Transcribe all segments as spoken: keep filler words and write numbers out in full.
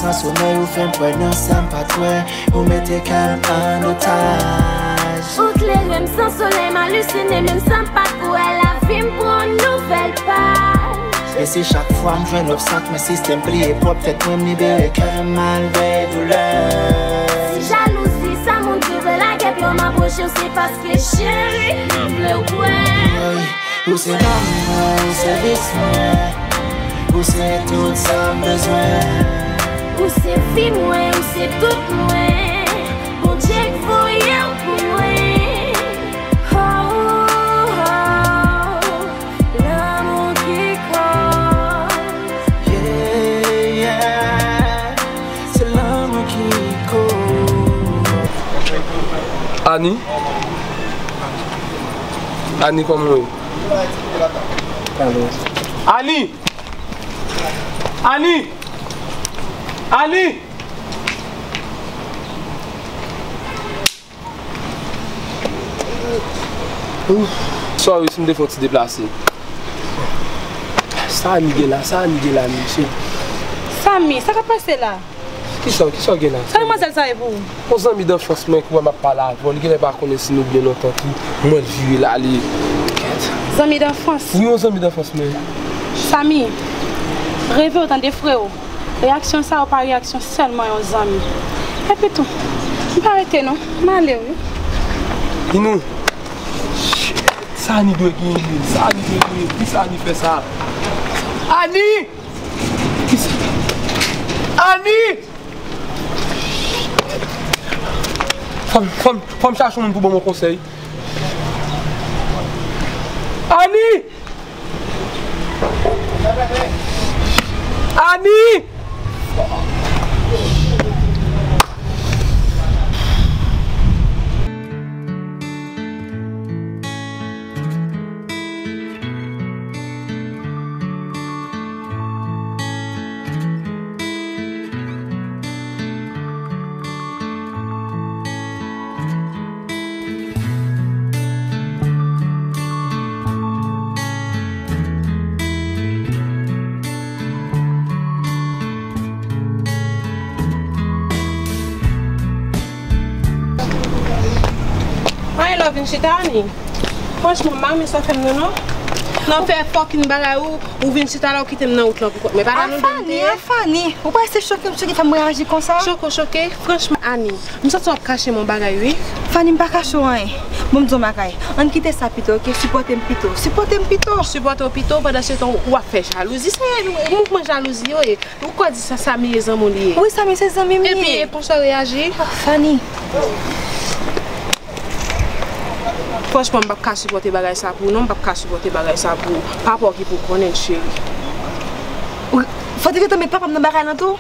San somèy ou fè m kwè nan sa m pa t wè. Ou mete kè m an otaj. Ou klere m san solèy, m alisine menm san m pa t wè. Lavi m pran yon nouvèl paj. E si chak fwa m jwenn obstak, men sistèm pliye pwòp tèt mwen, m libere kè m malgre doulè. Si jalouzi sa moun ki vle lagè, pè m apwoche w, se paske cheri, m vle w kwè. Ou se nanm mwen, ou se vis mwen. Ou se tout sa m bezwen. Ou se vi mwen, ou se tout mwen. Bondye k voye w pou mwen. Oh, oh, oh. Lanmou ki koz. Yeah, yeah. Se lanmou ki koz. Ani? Ani, kòman w ye? Ani! Ani! Ani! Sorry si m te fè yon ti deplase. Sa Ani gen la, sa Ani gen la, mesye? Samy, sa k ap pase la? Kisa, kisa w gen la? Sa demwazèl sa ye pou ou? Yon zanmi danfans mwen ki wè m ap pale avè w, li genlè pa konnen si nou byen lontan ki mwen l vire l ale. Kèt. Zanmi danfans? Wi, yon zanmi danfans mwen. Samy, reve w tande freo. Reyaksyon sa yo pa reyaksyon sèlman yon zanmi. Epi tou, m pa rete non, m ale wi. Inou, sa Ani dwe genyen, sa Ani dwe genyen, kisa Ani fè sa? Ani! Ani! Fò m, fò m, fò m chache yon moun pou ban mwen konsèy. Ani! Ani! Anyen lè w vin chita, Ani. Franchman, m pa renmen sa w fè m nan, non. Nan fè fucking bagay ou, ou vin chita la, ou kite m nan wout lan pou kont mwen. Pa nan nou de m te ye. Fani, ou panse se choke m choke fè m reyaji konsa? Choke w choke? Franchman, Ani, m santi w ap kache m yon bagay, wi. Fani, m pa kache w anyen. Bon, m di w yon bagay. Ann kite sa pito, oke? Sipòte m pito. Sipòte m pito. Sipòte w pito, pandan se tan w ap fè jalouzi. Se mouvman jalouzi yo ye. Ou kwè di sa, Samy ye zanmi w li ye? Wi, Samy se zanmi m li ye. Epi, e konsa w reyaji? Ah, Fani. Franchman, m p ap ka sipòte bagay sa pou ou, non, m p ap ka sipòte bagay sa pou ou. Papa w ki pou konnen l, cheri. Wi, fò w te gentan met papa m nan bagay lan tou.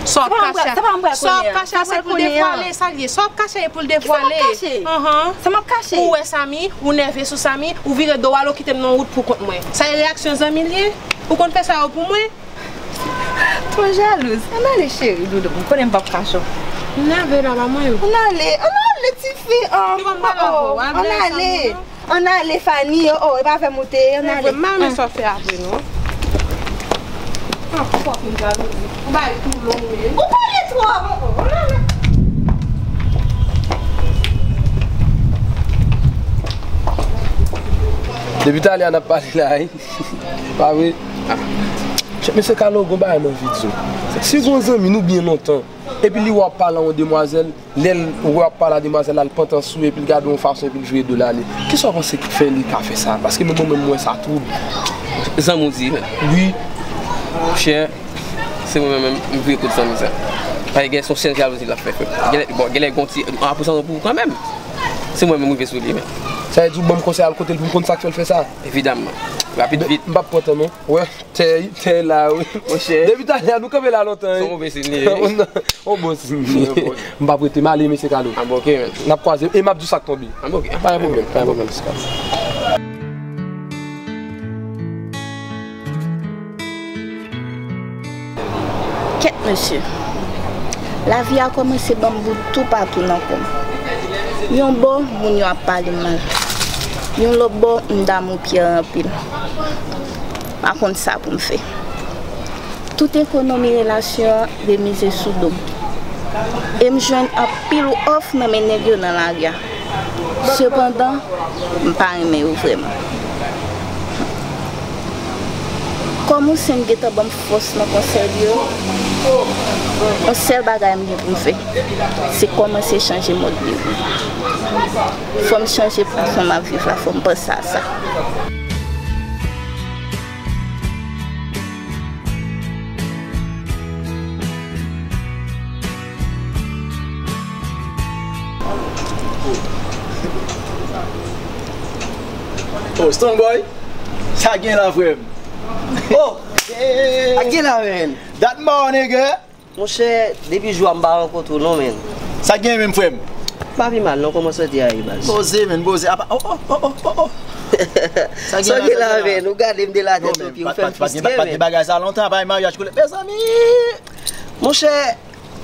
Sa w ap kache a, sa w ap kache a, se pou l devwale, sa l ye. Sa w ap kache a, e pou l devwale. Anhan. Sa m ap kache? Ou wè Samy, ou nève sou Samy, ou vire do w ale, ou kite m nan wout pou kont mwen. Sa e reyaksyon zanmi l ye? Ou konn fè sa yo pou mwen? Twò jalouz. Ann ale, cheri, doudou m. Konnen m p ap kache w. M nève la, ba mwen yo. Ann ale, ann ale, tifi. Ann ale. Ann ale, Fani. Oh, oh, e pa avè m ou te ye. Ann ale. M pa renmen sa w fè avè nou. Ah, fòk m jalouzi. Ou bay tou long, men. Ou pale twòp. Oh, oh, ann ale. Depi talè a n ap pale la, wi. Pa vre? Ah. Mesye Kalo, gon bagay m anvi di w. Si gon zanmi nou byen lontan, epi li wè w ap pale a yon demwazèl, lè l wè w ap pale a demwazèl la, l pantan sou epi l gade w yon fason epi l vire do l ale, kisa w panse k fè li ka fè sa? Paske mwen, mwen menm, m wè sa twouble. Zanmi w di, men. Wi. Monchè, se mwen menm, m vire kot zanmi sa. Paske gen se yon sèl jalouzi l ap fè, frè. Genlè, bon, genlè gon ti, an, pou zanmi pou ou kanmenm. Se mwen menm m rive sou li, men. Sa vle di w ban m konsèy al kote l pou m konn sa k fè l fè sa? Evidamman. Rapid vit. M p ap pran tan non. Wè, tè, tè la, wi. Monchè. Depi talè a, nou kanpe la lontan, wi. Se yon move siy li ye. Yon bon siy li ye. M p ap rete, m ale, mesye Kalo. Ah, bon, ok, men. N ap kwaze, e m ap di w sa k tonbe. Ah, bon, ok. Pa gen pwoblèm, pa gen pwoblèm, mesye Kalo. Kèt mesye. Lavi a kòmanse ban m bout toupatou nan kò m. Yon bò, moun yo ap pale m mal. Yon lòt bò, m damou Pierre anpil. M pa konn sa pou m fè. Tout ekonomi relasyon an remize sou do m. E m jwenn anpil òf nan men nèg yo nan lari a. Sepandan, m pa renmen yo vrèman. Kòm Ousseyn gentan ban m fòs nan konsèy li yo, yon sèl bagay m gen pou m fè, se kòmanse chanje mòd de vi. Fò m chanje fason m ap viv la, fò m panse a sa. Oh, Strong Boy, sa gen la, frè m? Oh, sa gen la, man. Dat m ba w, nègè. Monchè, depi jou a m pa rankontre w non, men. Sa gen menm, frè m? Pa pi mal non, kòman sante a ye, baz? Poze, men, poze. Apa, oh, oh, oh, oh, oh, oh. Sa gen la, men? Ou gade m de la tèt o pye, ou fè m fristre, men. Pa t gen bagay sa lontan, apa maryaj koule. Mezanmi! Monchè,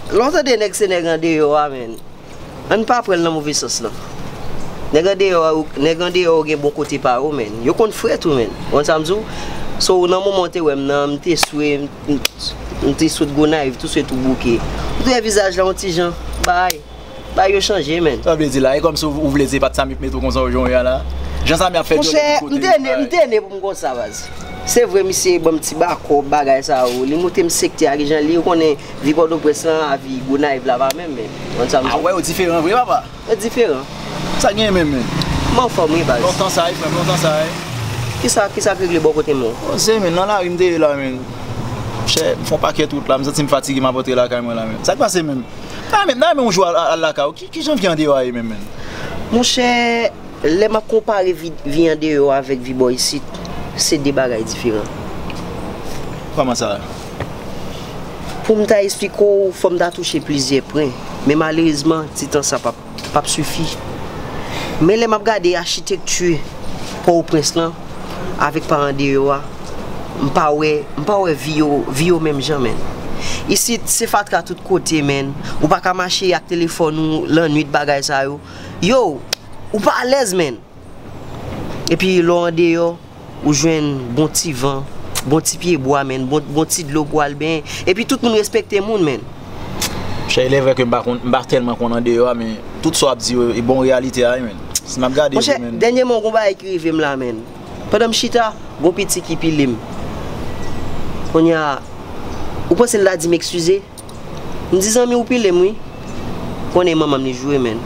lè w tande nèg se nèg andeyò a, men. Ann pa pran l nan move sans lan. Nèg andeyò, nèg andeyò gen bon kote pa yo, men. Yo konn fre tou, men. Ou konn sa m di w? So, nan moman w te wè m nan, m te swe, m, m, m te sot Gonayiv, tou swe tou bouke. Ou te wè vizaj la yon ti jan, bay, bay yo chanje, men. Sa vle di la, e kòmsi ou, ou vle di se pa t Samy k mete w konsa w jan w ye a la? Jan Samy ap fè dyòlè tout kote. Monchè, m te ne, m te ne pou m konsa, baz. Se vre, misye ban m ti bakòb, bagay sa yo. Li montre m sektè a, kijan li, ou konnen, vi Pòtoprens lan a vi Gonayiv la pa menm, men. Konn sa m di? A wè, yo diferan vre, papa. Yo diferan. Sa gen menm, men. M anfòm, wi, baz. Lontan sa, wi, frè m, lontan sa, wi. Kisa, kisa k regle bò kote m, non? Poze, men, nan lari m te ye la, men. Chè, m fè yon pakèt wout la, m santi m fatige, m ap rantre lakay mwen la, men. Sa k pase menm? Nan men, nan men yon jou al, al, al lakay ou, ki, ki jan vi andeyò a ye menm, men? Monchè, lè m ap konpare vi, vi andeyò avèk vi bò isit, se de bagay diferan. Kòman sa? Pou m ta esplike w, fò m ta touche plizyè pwen, men malerezman, ti tan sa p ap, p ap sifi. Men lè m ap gade achitekti Pòtoprens lan avèk pa andeyò a, m pa wè, m pa wè vi yo, vi yo menm jan, men. Isit, se fatra tout kote, men. Ou pa ka mache ak telefòn ou lannwit, bagay sa yo. Yo, ou pa alèz, men. Epi lè w andeyò, ou jwenn bon ti van, bon ti pye bwa, men, bon, bon ti dlo pou al benyen. Epi tout moun respekte moun, men. Chè, il est vrai ke m pa konn, m pa tèlman konn andeyò a, men tout sa w ap di yo, e bon reyalite a, wi, men. Si m ap gade vre, men. Monchè, dènyèman, gon bagay ki rive m la, men. Pandan m chita, gon piti ki pile m. Kounye a, ou panse l ta di m eskize? M di, "Zanmi, ou pile m, wi." Konnen manman m li joure, men.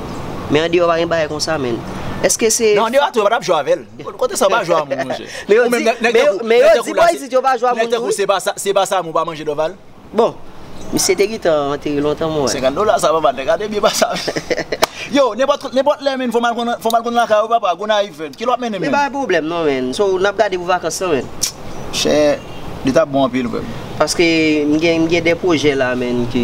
Men andeyò pa gen bagay konsa, men. Èske se... Non, andeyò a tou, yo pa t ap jwe avè l. Kote sa, yo pa jwe a moun, monchè. Men yo di, men yo, men yo di bò isit yo pa jwe a moun, wi. Nèg tankou se pa sa, se pa sa, moun pa manje Dòval. Bon, misye te gentan antere lontan, mwen wè. Senkant dola sa, papa, nèg a te byen pase. Yo, nenpòt, nenpòt lè, men, fò m al konn, fò m al konn lakay ou, papa, Gonayiv, frè m. Ki lè w ap mennen m, men? Men pa gen pwoblèm, non, men. So, n ap gade pou vakans lan, men. Chè, li t ap bon anpil, frè m. Paske m gen, m gen de pwojè la, men, ke,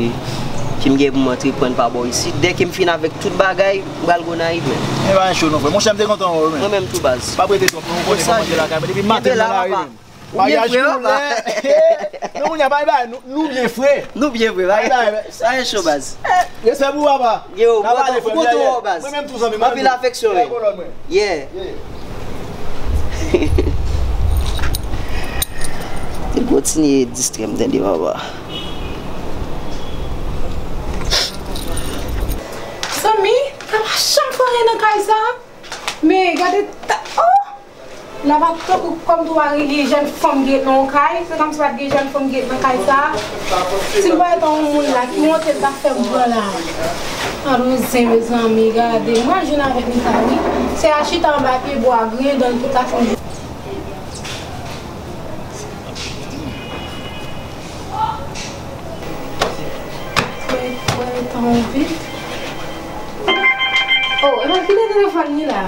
ke m gen pou m antreprann pa bò isit. Dèke m fin avèk tout bagay, m pral Gonayiv, men. E pa gen cho non, frè. Monchè, m te kontan wè w, men. Mwen menm tou, baz. Pa prete twòp, non, ou konnen kòman se lakay mwen. Depi maten m nan lari, men. Maryaj koulè. Nou moun ya bay bay, nou, nou byen fre. Nou byen fre, bay bay. Sa e cho, baz. Respè pou papa. Yo, m kontan wè w, baz. Mwen menm tou, zanmi m. Anpil afeksyon, wi. Yeah. Te kontinye distrè m, tande, papa. Zanmi, pa janm fè anyen nan kay sa. Men gade ta, oh! La pa tankou kòm tou pa gen jèn fanm ki ret nan yon kay, se kòmsi pa t gen jèn fanm ki ret nan kay sa. Si l pa t yon moun la, ki wonte l t ap fè m pran la. Alò zen, mezanmi, gade, mwen jwenn avèk Nika, wi. Se a chita anba pye bwa, griyen dan l pou kache yon jou. Wè, wè, tan vit. Oh, e pa kite telefòn li la.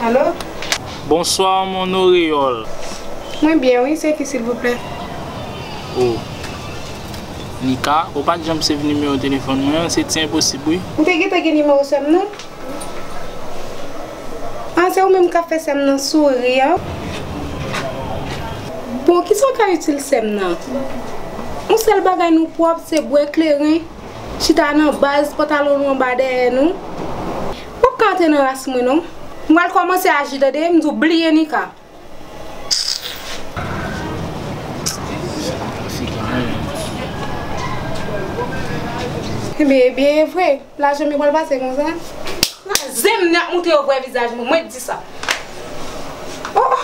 Alo? Bonsoir, mon auréole. Mwen byen, wi, se ki, silvouplè? Oh. Nika, ou pa t janm save nimewo telefòn mwen an, se ti enposib, wi. Ou te gentan gen nimewo sè m nan? Ah, se ou menm k ap fè sè m nan souri an? Bon, kisa w ka itil sè m nan? Yon sèl bagay nou pwòp, se bwè kleren, chita nan baz, pantalon nou anba dèyè nou. W ap ka antre nan ras mwen non. M pral kòmanse aji tande, m di w bliye Nika. Ebyen, ebyen, e vre. Lajan m yo pral pase konsa. Zen m nan ap montre yo vrè vizaj mwen, mwen di sa. Oh!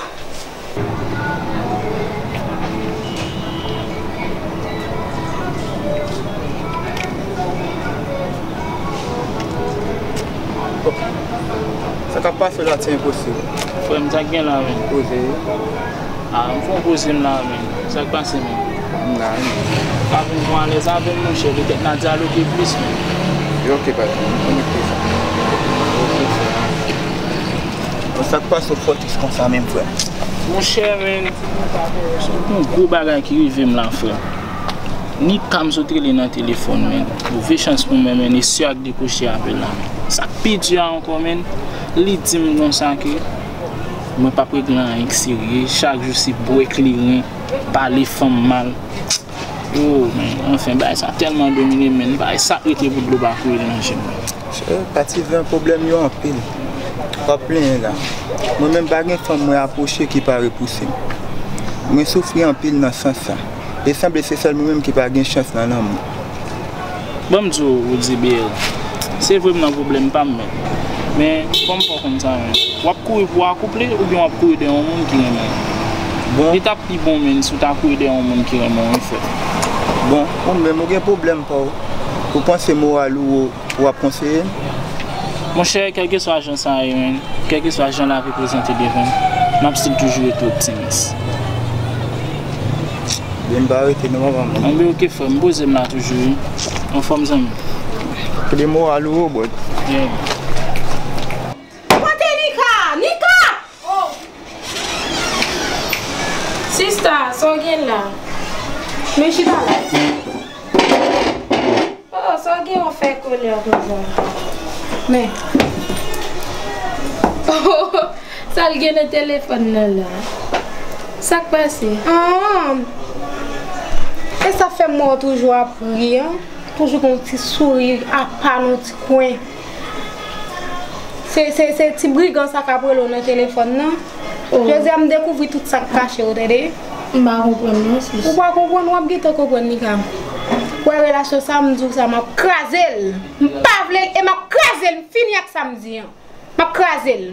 Sa k ap pase la, ti enposib. Frè m, sa k gen la menm? Poze wi. Ah, m fè yon poze m la menm. Sa k pase menm? M la menm. Pa vin pran alèz avè m, monchè, petèt n a dyaloge plis menm. Yo, oke, patwon, m konekte sa. Oke, frè. Bon, sa k pase w fò tris konsa menm, frè m? Monchè, menm, yon gwo bagay ki rive m la, frè m. Nika m sot rele nan telefòn, menm. Move chans pou mwen, menm, e sè a k dekwoche apèl la, menm. Sa k pi di a ankò, menm, li di m konsa ke mwen p ap regle anyen k serye, chak jou se bwè kleren, pale fanm mal. Yo, men, anfen, bagay sa tèlman domine m, men, bagay sa k rete pou dlo pa koule nan je m. Chè, pati ven pwoblèm yo anpil. W ap plenyen la. Mwen menm pa gen fanm mwen apwoche ki pa repouse m. Mwen soufri anpil nan sans sa. E sanble se sèl mwen menm ki pa gen chans nan lanmou. Ban m di w, Roody B L, se vre m nan pwoblèm pa m menm. Men, fò m fè w konn sa menm. W ap kouri pou w akouple oubyen w ap kouri dèyè yon moun ki renmen w? Bon. Li t ap pi bon menm si w ta kouri dèyè yon moun ki renmen w, wi, frè. Bon, ou menm ou gen pwoblèm pa w. Ou panse moral ou wo, w ap konseye m? Monchè, kèlkeswa jan sa ye menm, kèlkeswa jan lavi prezante devan m, m ap still toujou rete optimis. Byen, m pa rete non, papa m. Anben, oke, frè m, poze m la toujou, wi. Anfòm, zanmi. Kote moral ou, Robert? Yeah. Kote Nika? Nika! Oh! Sista, sa w gen la? Men chita la. Oh, sa w gen w fè kolè konsa? Men. Sa l gen nan telefòn nan la? Sa k pase? Ah, e sa fè m wè w toujou ap ri an. Toujou gen yon ti souri apa nan yon ti kwen. Se, se, se ti brigan sa k ap rele w nan telefòn nan. Oh. Jodi a m dekouvri tout sa k kache w, tande. M pa konprann non, sis. Ou pa konprann, w ap gentan konprann, Nika. Wè relasyon sa, m di w sa, m ap kraze l. M pa vle l e m ap kraze l. M fini ak sa m di an. M ap kraze l.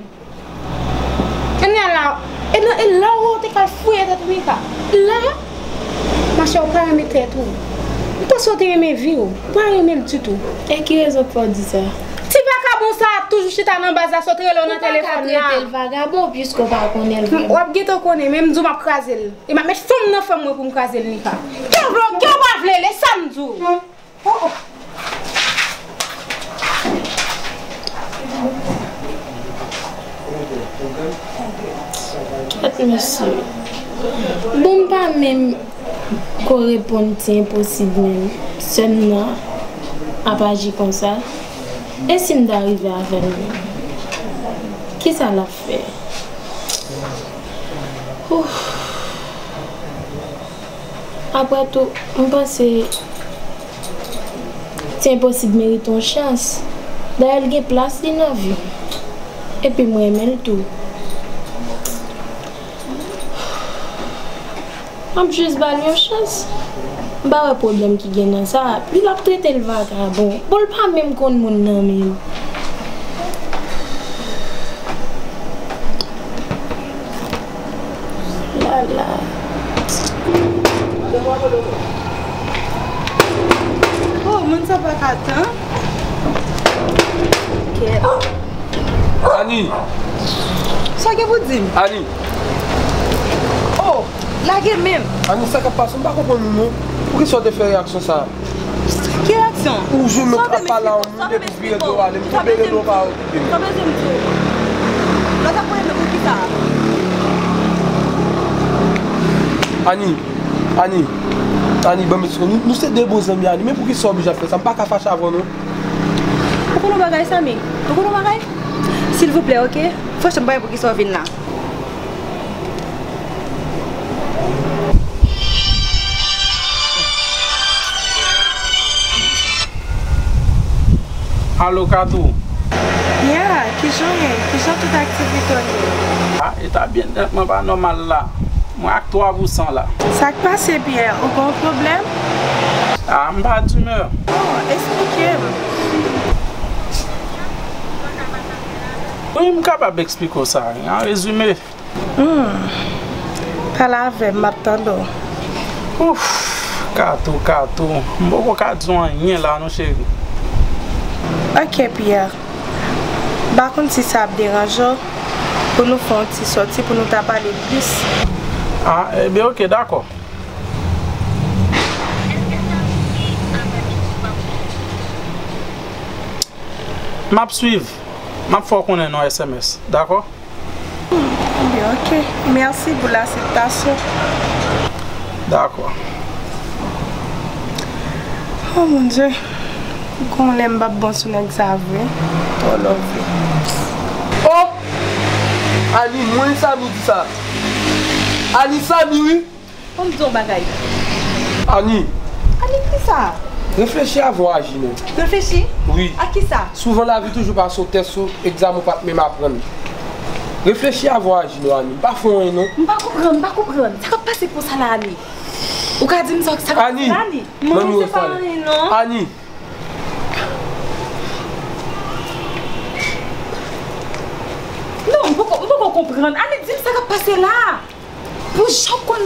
Kounye a la, e nan, e la ou te ka fouye tèt ou, Nika. La, machè, ou pa renmen tèt ou. M panse w te renmen vi w. Ou pa renmen l ditou. E ki rezon k fè w di sa? Ti vakabon sa a toujou chita nan baz la, sot rele w nan telefòn la. Ou pa ka trete l vagabon, piske w pa konnen l vrèman. W ap gentan konnen, men m di w m ap kraze l. E m ap met fanm nan fanm mwen pou m kraze l, Nika. Ke w vle, ke w pa vle l, e sa m di w. Oh, oh. Kèt mesye. Bon, m pa menm ko reponn ti enposib menm. Sè m nan ap aji konsa. E si m ta rive avè l menm? Kisa l ap fè? Ouf. Apre tou, m panse ti enposib merite yon chans. Dayè, l gen plas li nan vi m. Epi m renmen l tou. M ap jis ba l yon chans. M pa wè pwoblèm ki gen nan sa. Epi l ap trete l vagabon. Bon, l pa menm konn moun nan menm. Lala. Oh, moun sa pa ka tan. Kèt. Ani! Sa gen pou di m? Ani! Oh, lage men m! Ani, sa k ap pase? M pa konprann ou non. Poukisa w te fè reyaksyon sa a? Ki reyaksyon? Ou jwenn mwen ap pale a yon moun epi w vire do w ale, m tou bele nou pa okipe m. Sa w bezwen m di w? Lè w t ap voye men poukisa? Ani, Ani, Ani, ban m eksplike. Nou, nou se de bon zanmi, Ani. Men poukisa w oblije ap fè sa? M pa ka fache avè w non. Ou konn yon bagay, Samy? Ou konn yon bagay? Silvouplè, oke? Franchman, m pa wè poukisa w vin la. Alo, Katou. Ya, kijan w ye? Kijan tout aktivite w ye? A, eta byennèt mwen pa nòmal la. Mwen ak twa pou san la. Sa k pase, Pierre? Ou gen yon pwoblèm? A, m pa d'humeur. Oh, Eksplike m. Wi, m kapab eksplike w sa. An rezime. Hmm. Pale avè m, m ap tande w. Ouf, Kato, Kato. M poko ka di w anyen la non, cheri. Ok, Pierre. M pa konn si sa ap deranje w pou nou fè yon ti sòti, pou nou ta pale plis. Ah, ebyen, ok, dakò. M ap swiv. M ap fè w konnen nan S M S, dakò? Ebyen, ok. Mèsi pou laseptasyon. Dakò. Oh, mon Dieu. Gon lè m p ap bon sou nèg sa vre. Twò love. Oh! Ani, mwen Samy di sa. Ani, Samy, wi. Ban m di w yon bagay. Ani. Ani, kisa? Reflechi avan w aji, non. Reflechi? Wi. A kisa? Souvan lavi toujou pase w tès ou, egzamen w pa t menm aprann. Reflechi avan w aji, non, Ani. M pa fè w anyen, non. M pa konprann, m pa konprann. Sa k ap pase konsa la, Ani? Ou ka di m sa, sa k ap pase la, Ani? Ani, ban m wè sa. Ani. Non, m poko, m poko konprann. Ani, di m sa k ap pase la. Pou jan w konn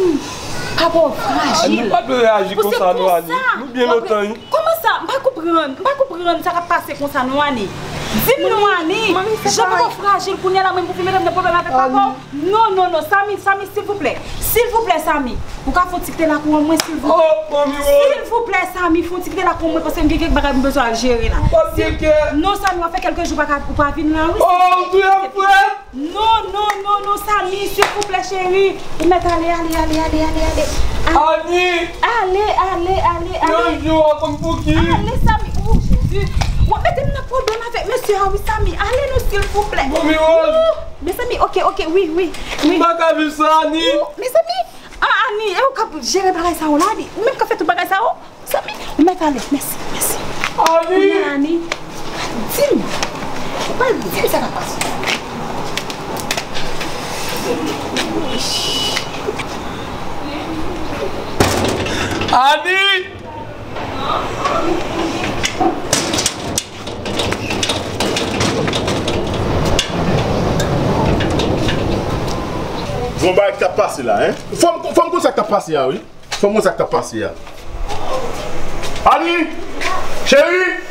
papa w frajil. Ani, pa dwe reyaji konsa non, Ani. Nou byen lontan, wi. Kòman sa? M pa konprann. M pa konprann sa k ap pase konsa non, Ani. Di m non, Ani. Jan papa w frajil kounye a la, mwen pou vin mete m nan pwoblèm avèk papa w? Non, non, non, Samy, Samy, silvouplè. Silvouplè, Samy. Ou ka fè yon ti kite lakou an mwen, silvouplè? Oh, manmi Rose. Silvouplè, Samy, fè yon ti kite lakou an mwen, paske m gen kèk bagay m bezwen al jere la. Pa gen kè. Non, Samy, w ap fè kèlke jou ou pa ka, ou pa vin la, wi. Oh, m touye m frèt. Non, non, non, non, Samy, silvouplè, cheri. Ou mèt ale, ale, ale, ale, ale, ale. Ani! Ale, ale, ale, ale. Yon jou w ap konn pou ki. Ale, Samy. Oh, Jezi. W ap mete m nan pwoblèm avèk mesye a, wi, Samy. Ale non, silvouplè. Bon, mi wòz. Oh, mezanmi, ok, ok, wi, wi, wi. M pa ka viv san Ani. Oh, mezanmi. Ah, Ani, e ou k ap jere bagay sa yo la, Ani? Ou menm k ap fè tout bagay sa yo? Zanmi, ou mèt ale. Mèsi, mèsi. Ani! Kounye a, Ani, di m. Ou pral di m sa k ap pase. Ani! Gon bagay k ap pase la, en? Fò m, fò m konn sa k ap pase a, wi. Fò m konn sa k t ap pase a. Ani! Cheri!